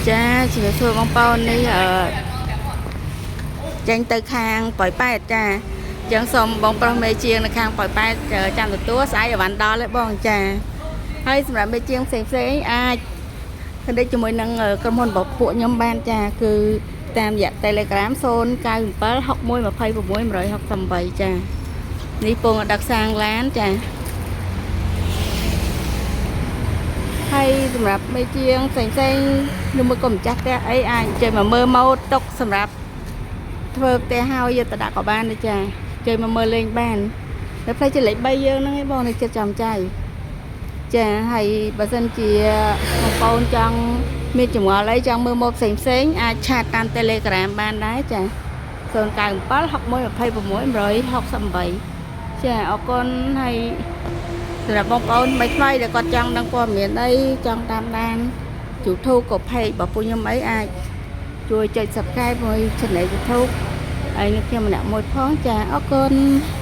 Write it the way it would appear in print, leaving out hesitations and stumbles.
ចាជំរាបសួរបងប្អូននេះអឺចេញទៅខាងប៉ោយប៉ែតចាអញ្ចឹងសូមបងប្រុសមេជាងនៅខាងប៉ោយប៉ែតចាំទទួលស្អែកអវ៉ាន់ដល់ហើយបងចាហើយសម្រាប់មេជាងផ្សេងផ្សេងៗអាច connect ជាមួយនឹងក្រុមហ៊ុនរបស់ពួកខ្ញុំបានចាគឺតាមរយៈ Telegram 097 61 26 168ចានេះពងដឹកសាងឡានចាហើយសម្រាប់មេជាងផ្សេងផ្សេងៗឬមួយក៏ម្ចាស់ផ្ទះអីអាចចេញមកមើលម៉ូតទុកសម្រាប់ធ្វើផ្ទះហើយយកទៅដាក់ក៏បានដែរចាចេញមកមើលលេងបានតែផ្លូវជាលេខ3យើងហ្នឹងឯងបងនៅចិត្តចំចៃចាហើយបើសិនជាបងប្អូនចង់មានចម្ងល់អីចង់មើលម៉ូតផ្សេងផ្សេងៗអាច chat តាម Telegram បានដែរចា097 61 26 168ចាអរគុណហើយសម្រាប់បងប្អូនថ្មីថ្មីៗដែលគាត់ចង់ដឹងព័ត៌មានអីចង់តាមដាន YouTube ក៏ page របស់ពួកខ្ញុំអីអាចជួយចុច Subscribe មួយ Channel YouTube ហើយនឹងខ្ញុំម្នាក់មួយផងចាអរគុណ។